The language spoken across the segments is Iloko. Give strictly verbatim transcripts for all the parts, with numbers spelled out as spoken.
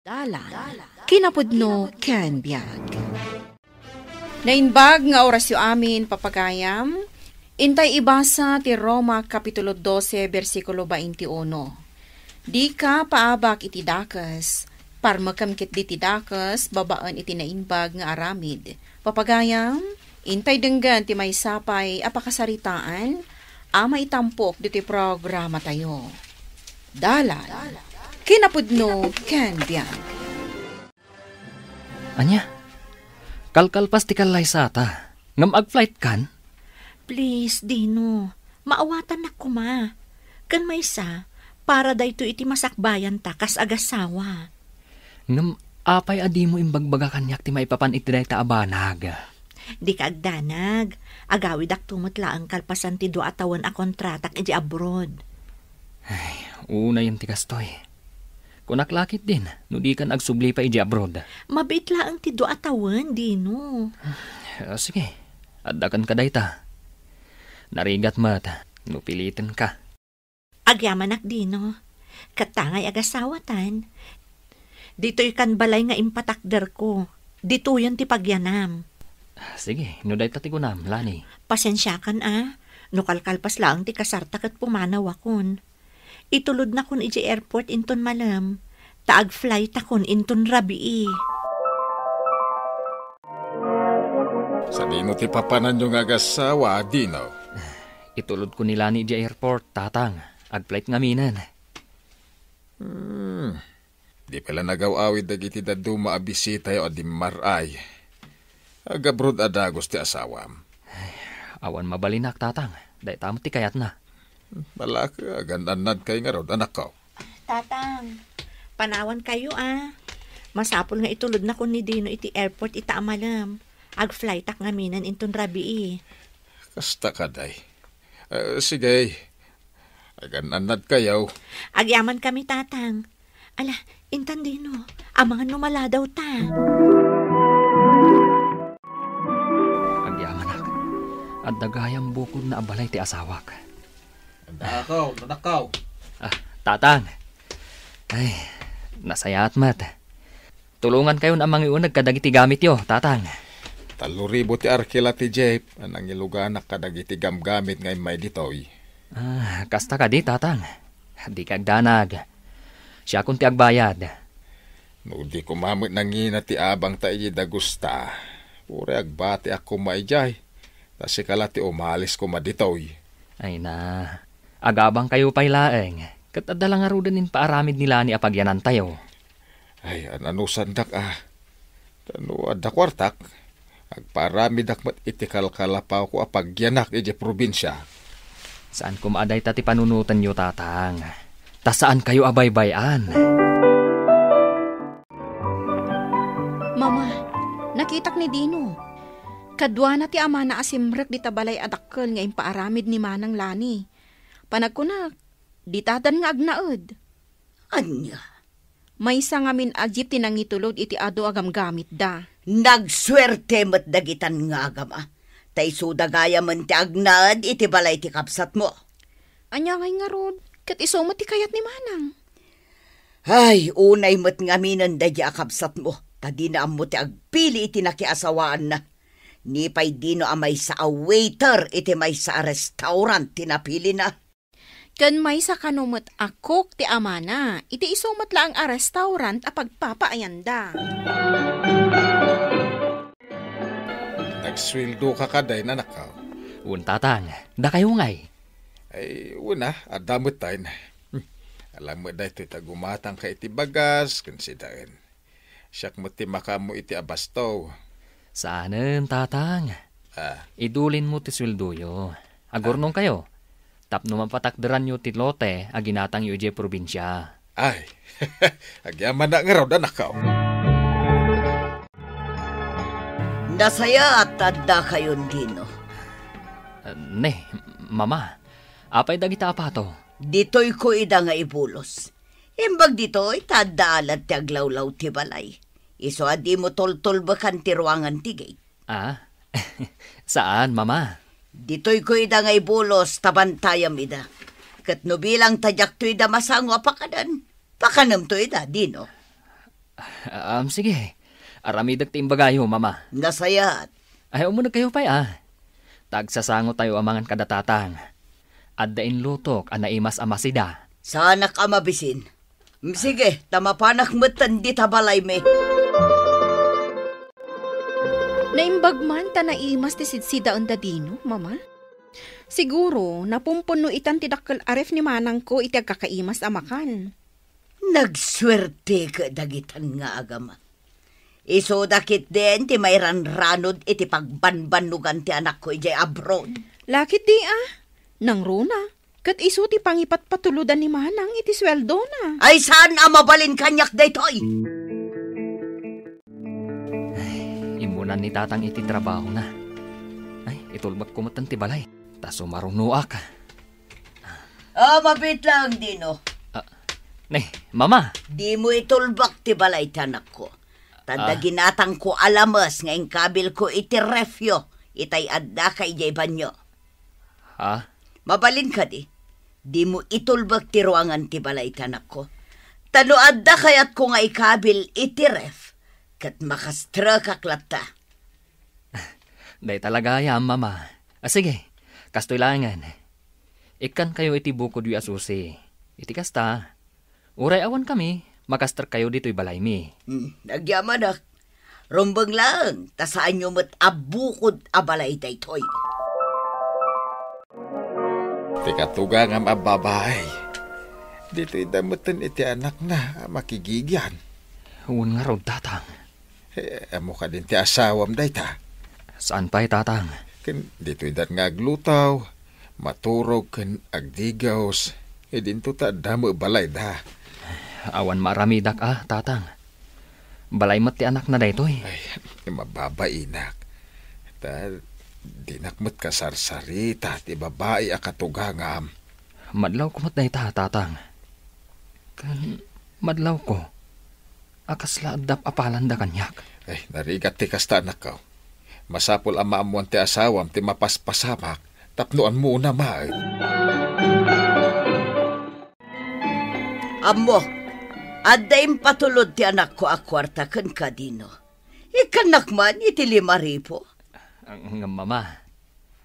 Dalan, kinapudno ken biag. Naimbag nga orasyo amin, papagayam. Intay ibasa ti Roma Kapitulo dose, bersikulo twenty-uno. Dika paabak iti dakes, parmekem ketdi ti dakes babaen iti naimbag nga aramid. Papagayam, intay denggen ti maysa pay a pakasaritaan a maitampok ditoy programatayo. Dalan, kinapudno ken biag. Ania? Kalkalpas ti kallaysata. Ngem ag-flight kan? Please, Dino. Maawatannak koma. Ken maysa, para daytoy iti masakbayanta kas agasawa. Ngem apay a dimo imbagbaga kaniak ti maipapan iti dayta a banag? Dika agdanag. Agawidakto met laeng kalpasan ti dua a tawen a kontratak idiay abroad. Ay, unayen ti kastoy. Kunak la ketdin, no dikan agsubli pay idiay abroad. Mabiit laeng ti dua a tawen, Dino. Ah, sige, addaken ka dayta. Narigat met, no pilitenka. Agyamanak, Dino. Ket ta ngay agasawatan. Ditoy kan balay nga impatakderko. Ditoyen ti pagyanam. Sige, no dayta ti kunam, Lani. Pasensiakan a, no kalkalpas laeng ti kasarta ket pumanawakon. Itulodnakon idiay airport inton malem, ta ag-flightakon inton rabii. Sadino ti papananyo nga agasawa, Dino? Itulodko ni Lani idiay airport, Tatang. Ag-flight ngaminen. Hmm. Di pay la nagaw-awid dagiti dadduma a bisitayo a dimmar-ay. Agabroad a dagus ti asawam. Ay, awan mabalinak, Tatang. Dayta met ti kayatna. Balaka, agan-annadkayo ngarud, anakko. Tatang, panawankayo a. Masapul nga itulodnakon ni Dino iti airport ita a malem. Ag-flightak ngaminen inton rabii. Kasta kadi. Eh, sige. Agan-annadkayo. Agyamankami, Tatang. Ala, intan Dino, amangan no maladawta. Agyamanak. Adda gayam bukodna a balay ti asawak. Adda ako, nanakaw. Ah, Tatang. Ay, nasayaat met. Tulongankayon a mangiuneg kadagiti gamityo, Tatang. Tallo ribu ti arkila ti jeep a nangiluganak kadagiti gamgamit nga immay ditoy. Ah, kasta kadi, Tatang? Dika agdanag. Siakon ti agbayad. No di koma met nangina ti abangta iti dagusta, uray agbatiak koma idiay, ta sika la ti umalis koma ditoy. Ay na, agabangkayo pay laeng, ket adda la ngaruden impaaramid ni Lani a pagyanantayo. Ay, an-anusandak a. Ta no adda kuartak, agpaaramidak met iti kalkalapawko a pagyanak idiay probinsia. Saan koma a dayta ti panunotenyo, Tatang. Ta saankayo a baybay-an. Mama, nakitak ni Dino. Kaduana ti amana a simrek dita balay a dakkel nga impaaramid ni Manang Lani. Panagkunak, ditadan nga agnaed. Ania? Maysa ngamin a jeep ti nangitulod iti adu a gamgamitda. Nagsuerte met dagitan nga agama. Ta isuda gayamen ti agnaed iti balay ti kabsatmo. Ania ngay ngarud? Ket isu met ti kayat ni Manang. Ay, unay met ngaminen daydi a kabsatmo, ta dina ammo ti agpili iti nakiasawaanna. Ni pay Dino a maysa a waiter iti maysa a restaurant ti napilina. Ken maysa kano met a cook ti amana iti isu met laeng a restaurant a pagpapaayanda. Nagsueldo ka kadi, nanakaw? Wen, Tatang. Dakayo ngay? Ay, wen a, adda met tayen. Hmm. Alam met daytoy ta gumatangka iti bagas ken sidaen. Siak met ti makaammo iti abasto. Saanen, Tatang. Ah. Idulin mo ti sueldoyo. Agurnongkayo. Tapno mapatakderanyo ti lote a ginatangyo idiay probinsia. Ay, agyamanak ngarud, anakko. Nasayaat ta addakayon, Dino. Ah, ne, Mama, apay dagita a pato? Ditoyko ida nga ibulos. Imbag ditoy, ta adda alat ti aglawlaw ti balay. Isu a dimo toltolbekan ti ruangan ti gate. Ah? Saan, Mama. Ditoyko ida nga ibulos ta bantayam ida. Ket no bilang ta diakto ida masango a pakanen, pakanemto ida, Dino. Um, sige. Aramidek ti imbagayo, Mama. Nasayaat. Ay, umunegkayo pay, a. Ta agsasangotayo a mangan kada tatang. Adda inlutok a naimas a masida. Saanak a mabisin. Mm, sige, ta mapanak metten dita balaymi. Naimbag man ta naimas ti sidsidaenda Dino, Mama. Siguro, napumpunno itan ti dakkel a ref ni manangko iti agkakaimas a makan. Nagsuerte ket dagitan nga agama. Isuda ketdin ti mairanranod iti pagbanbannogan ti anakko idiay abroad. La ketdi a, nangruna, ket isu ti pangipatpatulodan ni manang iti sueldona. Ay, saan a mabalin kaniak daytoy? Ay, immunan ni tatang iti trabahona. Ay, itulbekko metten ti balay. Ta sumarunoak. Ah, mabit lang, Dino. Ah, ne, Mama. Dimo itulbak ti balay ti anakko. Ta adda ginatangko a lames nga inkabilko iti refyo, itay addaka idiay banio. Ha? Mabalin kadi, dimo itulbek ti ruangan ti balay ti anakko. Ta no adda kayatko nga ikabil iti ref, ket makastrekak latta. Dayta la gayam, Mama. Ah, sige, kastoy laengen. Ikkankayo iti bukodyo a susi. Iti kasta, uray awankami, makastrekkayo ditoy balaymi. Hmm, agyamanak. Rumbeng laeng, ta saanyo met a bukod a balay daytoy. Ti katugangam a babai, ditoy da metten iti anakna a makigigian. Wen ngarud, Tatang. Eh, ammo kadin ti asawam dayta? Saan pay, Tatang. Ken ditoy dan nga agluto, maturog ken agdigaws, idinto ta adda met balayda. Awan maaramidak a, Tatang. Balay met ti anakna daytoy. Ay, mababainak. Ta, dinak met kasarsarita ti babai a katugangam. Madlawko met dayta, Tatang. Ken madlawko a kasla adda apalanda kaniak. Ay, narigat ti kasta, anakko. Masapul a maammoan ti asawam ti mapaspasamak tapno ammona met. Ammok, adda impatulod ti anakko a kuarta kenka, Dino. Ikkannak man iti lima ribu. Ngem, Mama,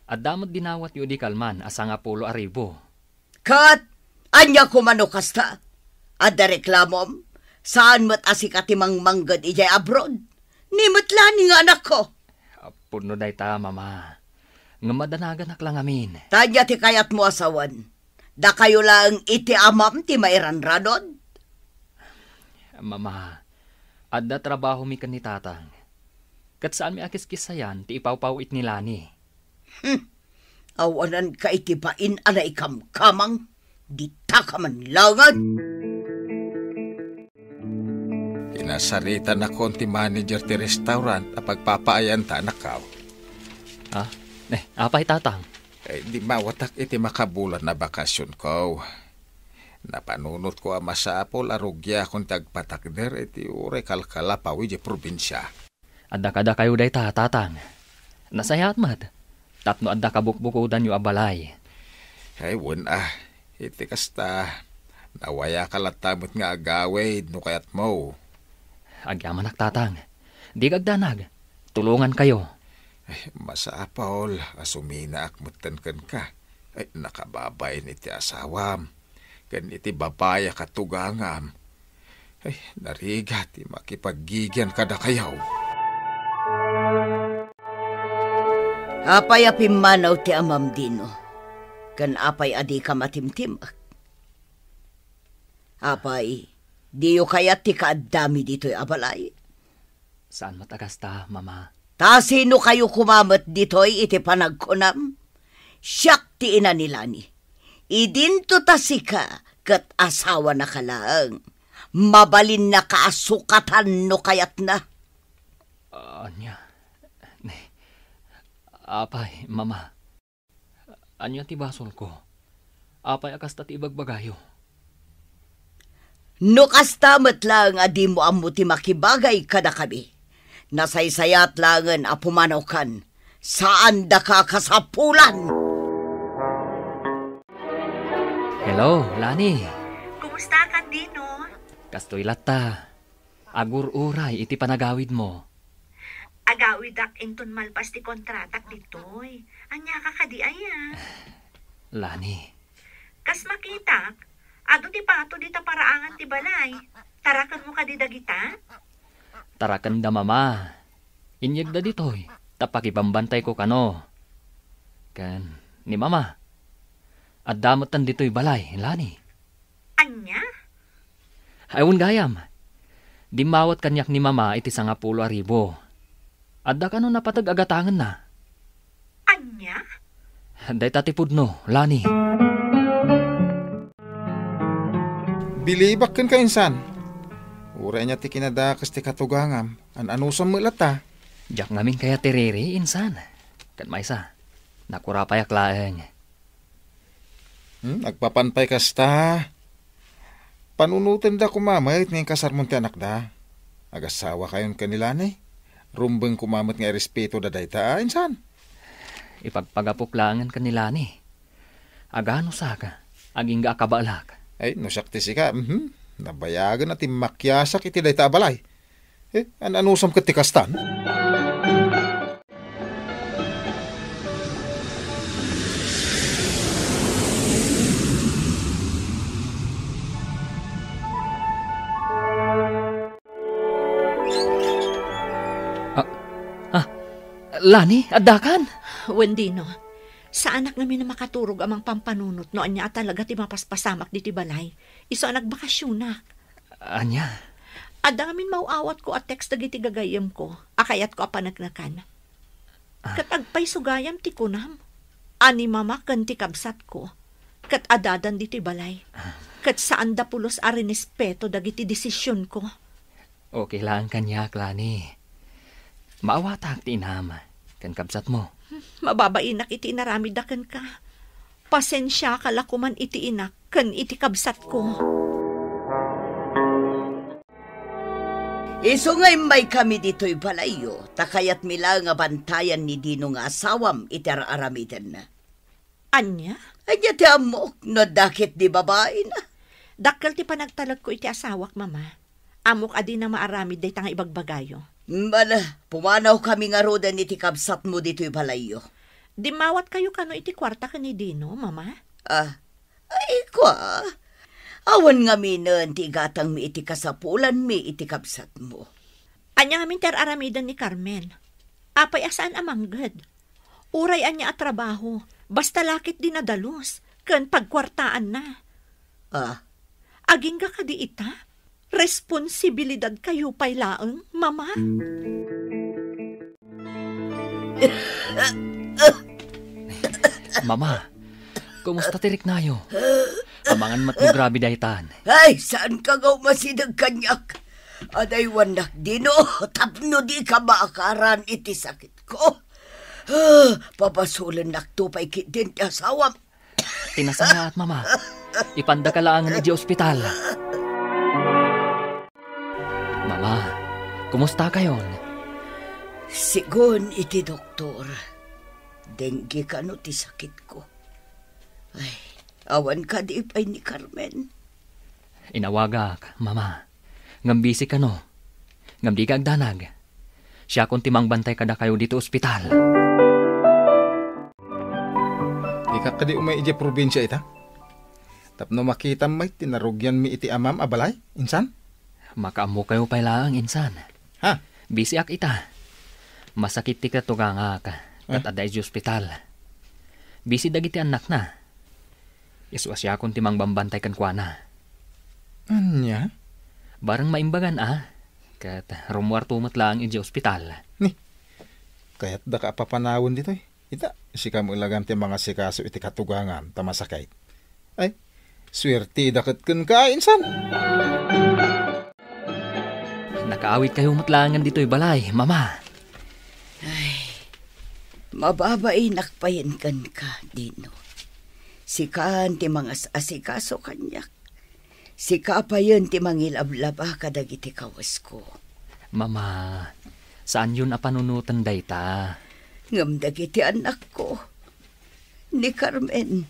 adda met dinawatyo idi kalman a sangapulo a ribu. Ket ania koma no kasta? Adda reklamom? Saan met a sika ti mangmangged idiay abroad? Ni met la ni nga anakko. Pudno dayta, Mama. Ngem madanaganak la ngamin. Ta ania ti kayatmo a sawen? Dakayo laeng iti amam ti mairanranod? Mama, adda trabahomi ken ni Tatang. Ket saanmi a kiskissayan ti ipawpaw-it ni Lani. Hmm. Awananka iti bain a naikamkamang, ditaka man laengen. Kinasaritanakon ti manager ti restaurant a pagpapaayanta, anakko. Ah? Eh, apay, Tatang? Eh, dimmawatak iti makabulan a bakasionko. Napanunotko a masapul a rugiakon ti agpatakder iti uray kalkalapaw idiay probinsia. Adda kadakayo dayta, Tatang. Nasayaat met, tapno adda kabukbukodanyo a balay. Ay, wen a. Iti kasta, nawayaka latta met nga agawid no kayatmo. Agyamanak, Tatang. Dika agdanag. Tulongankayo. Ay, masapul a suminaak metten kenka. Ay, nakababain iti asawam ken iti babai a katugangam. Ay, narigat ti makipaggigian kadakayo. Apay a pimmanaw ti amam, Dino? Ken apay a dika matimtimek? Apay, diyo kayat ti kaaddami ditoy a balay? Saan met a kasta, Mama. Ta sinokayo koma met ditoy iti panagkunam? Siak ti ina ni Lani. Idinto ta sika ket asawanaka laeng. Mabalinnaka a sukatan no kayatna. Ania? Apay, Mama. Ania ti basolko? Apay a kasta ti ibagbagayo? No kasta met laeng a dimo ammo ti makibagay kadakami, nasaysayaat laengen a pumanawkan, saandaka a kasapulan. Hello, Lani. Kumusta ka, Dino? Kastoy latta. Agur-uray iti panagawidmo. Agawidak inton malpas ti kontratak ditoy. Ania ka kadi aya? Lani. Kas makitak, adu ti pato dita paraangan ti balay. Tarakenmo kadi dagita? Tarakenda, Mama. Inyegda ditoy, ta pakibambantayko kano. Ken ni Mama, adda metten ditoy balay, Lani. Ania? Ay, wen gayam. Dimmawat kaniak ni Mama iti sangapulo a ribu. Adda kano napateg a gatangenna? Ania? Dayta ti pudno, Lani. Bilibak kenka, insan. Uray ania ti kinadakes ti katugangam, an-anusam met latta. Diak ngamin kayat ti riri, insan. Ket maysa, nakurapayak laeng. Hmm, agpapan pay kasta. Panunotenda koma met nga inkasarmon ti anakda. Agasawakayon ken ni Lani. Rumbeng koma met nga irespetoda dayta, a, insan. Ipagpagapok laengen ken ni Lani. Aganusak, agingga a kabaelak. Ay, no siak ti sika, mhm. Nabayagen a timmakiasak iti dayta a balay. Eh, an-anusam ket ti kastan? Ah, ah, Lani, addakan? Wen, Dino. Saanak ngamin a makaturog a mangpampanunot no ania a talaga ti mapaspasamak ditoy balay. Isu a nagbakasionak. Ania? Adda ngamin maaw-awatko a text dagiti gagayyemko a kayatko a paneknekan. Ah. Ket agpayso gayam ti kunam a ni Mama ken ti kabsatko ket adadan ditoy balay. Ah. Ket saanda pulos a rinespeto dagiti desisionko. Okay laeng kaniak, Lani. Maawatak ti inam ken kabsatmo. Mababainak iti inaramidda kenka. Pasensiaka la koman iti inak ken iti kabsatko. Isu nga immaykami ditoy balayyo, ta kayatmi laeng a bantayan ni Dino nga asawam iti ar-aramidenna. Ania? Ania ti ammok no adda ket di babaina? Dakkel ti panagtalekko iti asawak, Mama. Ammok a dina maaramid dayta nga ibagbagayo. Bala, pumanawkami ngaruden iti kabsatmo ditoy balayyo. Dimmawatkayo kano iti kuarta ken ni Dino, Mama? Ah, ay, kua. Awan ngaminen ti igatangmi iti kasapulanmi iti kabsatmo. Ania ngamin ti ar-aramiden ni Carmen? Apay a saan a mangged? Uray ania a trabaho, basta la ket di nadalus ken pagkuartaanna. Ah. Agingga kadi ita? Responsibilidadkayo pay laeng, Mama? Mama, kumusta ti riknayo? Amangan met no grabe daytan. Ay, saanka nga umasideg kaniak? Adaywannak Dino tapno dika maakaran iti sakitko. Ah, pabasolennakto pay ketdin ti asawam. Ti nasayaat, Mama. Ipandaka laengen idiay ospital. Mama, kumustakayon? Sigun iti doktor, dengue kano ti sakitko. Ay, awan kadi pay ni Carmen? Inawagak, Mama. Ngem busy kano. Ngem dika agdanag. Siakon ti mangbantay kadakayo ditoy ospital. Dika kadi umay idiay probinsia ita? Tapno makitam met ti narugianmi iti amam a balay, insan? Makaammokayo pay laeng, insan. Ha? Busyak ita. Masakit ti katugangak, ket Ah? adda idiay ospital. Busy dagiti annakna. Isu a siakon ti mangbambantay kenkuana. Ania? Bareng maimbagan a, ket rummuarto met laeng idiay ospital. Ni, kayatdaka a papanawen ditoy? Ita, sika met laeng ti mangasikaso iti katugangam ta masakit. Ay, suerteda ket kenka, insan. Nakaawidkayo met laengen ditoy balay, Mama. Ay, mababainak payen kenka, Dino. Sikan ti mangas-asikaso kaniak. Sika payen ti mangilablaba kadagiti kawesko. Mama, saanyon a panunoten dayta. Ngem dagiti annakko, ni Carmen,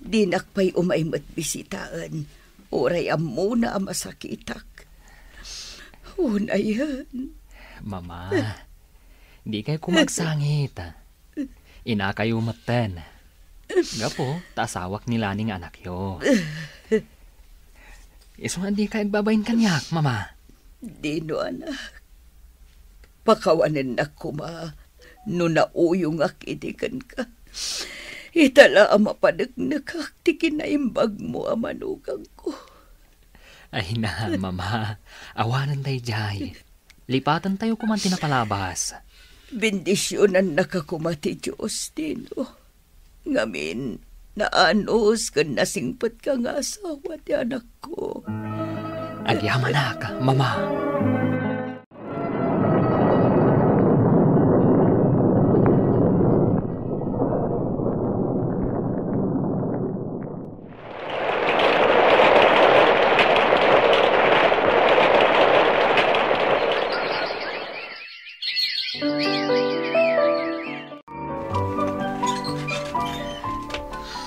dinak pay umay met bisitaen, uray ammona a masakitak. Unayen. Mama, dikay koma agsangit. Inakayo metten. Gapu ta asawak ni Lani nga anakyo. Isu nga dikay agbabain kaniak, Mama. Dino, anak. Pakawanennak koma no nauyongak idi kenka. Ita la a mapaneknekak ti kinaimbagmo a manugangko. Ay na, Mama. Awanen daydiay. Lipatentayo koman ti napalabas. Bendisionannaka koma ti Dios, Dino. Ngamin, naanus ken nasingpetka nga asawa ti anakko. Agyamanak, Mama.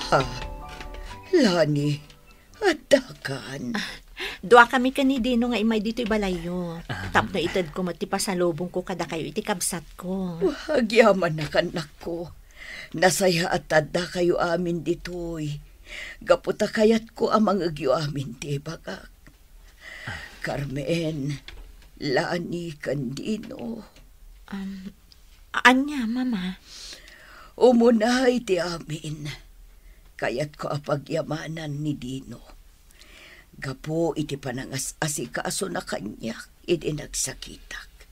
Ah, Lani, addakan. Ah, dua kami ken ni Dino nga immay ditoy balayyo. Ah. Tapno itedko met ti pasalubongko kadakayo iti kabsatko. Wah, agyamanak, annakko. Nasayaat ta addakayo amin ditoy. Gapu ta kayatko a mangegyo amin ti ibagak. Carmen, Lani, ken Dino. Um, ania, Mama? Umuna iti amin. Kayatko a pagyamanan ni Dino. Gapu iti panangas-asikasona kaniak idi nagsakitak.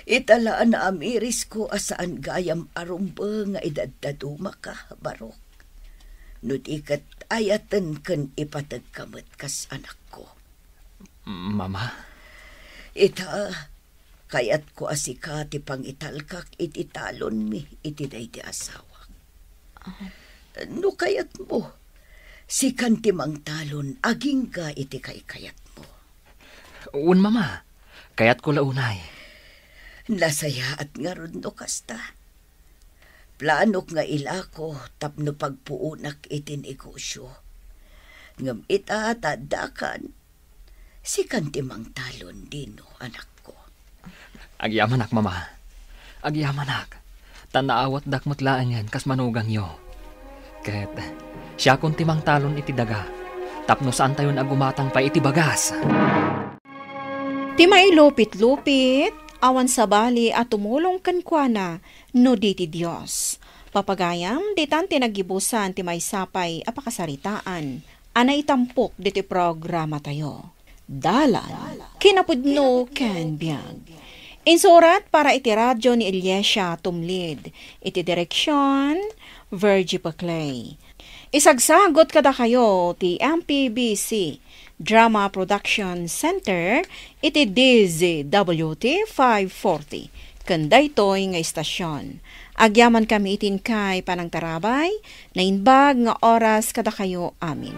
Ita la a naamirisko a saan gayam a rumbeng nga idaddadumaka, barok. No di ket ayaten ken ipategka met kas anakko. Mama? Ita, kayatko a sika ti pangitalkak iti talonmi iti daydi asawak. Ah. No kayatmo, sikan ti mangtalon agingga iti kaykayatmo. Wen, Mama. Kayatko la unay. Nasayaat ngarud no kasta. Planok nga ilako tapno pagpuonak iti negosio. Ngem ita ta addakan, sikan ti mangtalon, Dino, anakko. Agyamanak, Mama. Agyamanak. Ta naawatdak met laengen kas manugangyo. Ket siakon ti mangtalon iti daga, tapno saantayon a gumatang pay iti bagas. Ti mailupitlupit, awan sabali a tumulong kenkuana no di ti Dios. Papagayam, ditan ti naggibusan ti maysa pay a pakasaritaan a naitampok ditoy programatayo. Dalan, kinapudno ken biag. Insurat para iti radio ni Eliasia Tumlid. Iti direksion, Virgie Paclay. Isagsagot kadakayo ti M P B C Drama Production Center iti D Z W T five forty ken daytoy nga istasion. Agyamankami iti inkay panangtarabay, naimbag nga oras kadakayo amin.